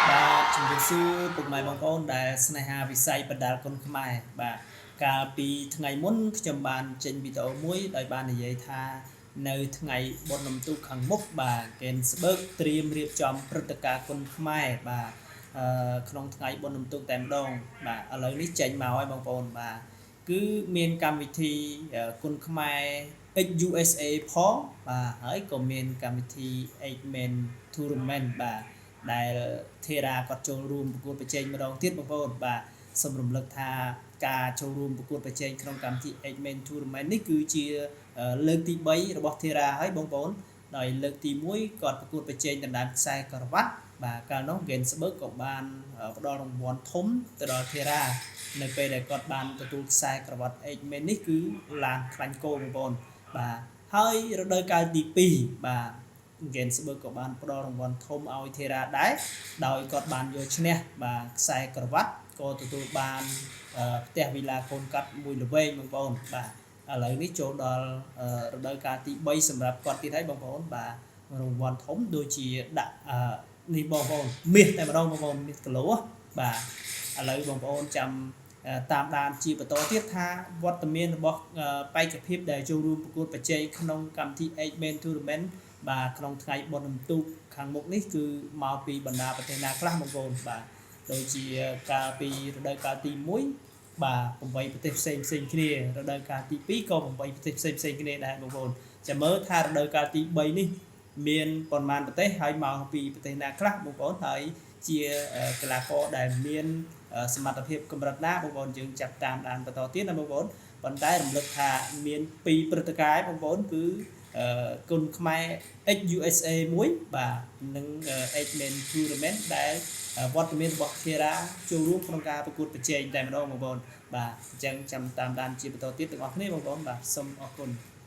បាទជំរាបសួរពុកម៉ែបងប្អូនដែលស្នេហាវិស័យបដាល់គុនខ្មែរបាទកាលពីថ្ងៃមុនខ្ញុំបានចេញវីដេអូមួយដោយបាននិយាយថានៅថ្ងៃបុណ្យនំទូកខាងមុខបាទកេនស្បឺកត្រៀមរៀបចំព្រឹត្តិការណ៍គុនខ្មែរបាទអឺក្នុងថ្ងៃបុណ្យនំទូកតែម្ដងបាទឥឡូវនេះចេញមកហើយបងប្អូនបាទគឺមានកម្មវិធីគុនខ្មែរ XUSA ផងបាទហើយក៏មានកម្មវិធី Eight Man Tournament បាទដែលធីរ៉ាគាត់ចូលរួមប្រកួតប្រជែងម្ដងទៀតបងប្អូនបាទសូមរំលឹកថាការចូលរួមប្រកួតប្រជែងក្នុងកម្មវិធី Eight Man Tournament នេះគឺជាលើកទី3របស់ធីរ៉ាហើយបងប្អូនដោយលើកទី1គាត់ប្រកួតប្រជែងដណ្ដើមខ្សែក្រវ៉ាត់បាទកាលនោះ Gainsbourg ក៏បានផ្ដល់រង្វាន់ធំទៅដល់ធីរ៉ានៅពេលដែលគាត់បានទទួលខ្សែក្រវ៉ាត់ Eight Man នេះគឺឡានខ្លាញ់គោបងប្អូនបាទហើយរដូវកាលទី2បាទ Gainsbourg ក៏បានផ្ដល់រង្វាន់ធំឲ្យធីរ៉ាដែរដោយគាត់បានយកឈ្នះបាទខ្សែក្រវ៉ាត់ក៏ទទួលបានផ្ទះវីឡាកូនកាត់មួយល្វែងបងប្អូនបាទឥឡូវនេះចូលដល់រដូវកាលទី3សម្រាប់គាត់ទៀតហើយបងប្អូនបាទរង្វាន់ធំដូចជាដាក់នេះបងប្អូនមាសតែម្ដងបងប្អូនមាសគីឡូបាទឥឡូវបងប្អូនចាំតាមដានជាបន្តទៀតថាវត្តមានរបស់បេក្ខភាពដែលចូលរួមប្រកួតប្រជែងក្នុងកម្មវិធី Eight Man Tournament បាទក្នុងថ្ងៃបុណ្យរំទូកខាងមុខនេះគឺមកពីបណ្ដាប្រទេសណាខ្លះបងប្អូនបាទដូចជាកាលពីរដូវកាលទី1បាទ8ប្រទេសផ្សេងផ្សេងគ្នារដូវកាលទី2ក៏8ប្រទេសផ្សេងផ្សេងគ្នាដែរបងប្អូនចាំមើលថារដូវកាលទី3នេះមានប៉ុន្មានប្រទេសហើយមកពីប្រទេសណាខ្លះបងប្អូនហើយជាកីឡាករដែលមានសមត្ថភាពកម្រិតណាបងប្អូនយើងចាប់តាមដានបន្តទៀតណាបងប្អូនប៉ុន្តែរំលឹកថាមានពីរព្រឹត្តិការណ៍បងប្អូនគឺគុនខ្មែរ XUSA មួយបាទនិង Eight Man Tournament ដែលវត្តមានរបស់ Kira ចូលរួមក្នុងការប្រកួតប្រជែងតែម្ដងបងប្អូនបាទអញ្ចឹងចាំតាមដានជាបន្តទៀតទាំងអស់គ្នាបងប្អូនបាទសូមអរគុណ។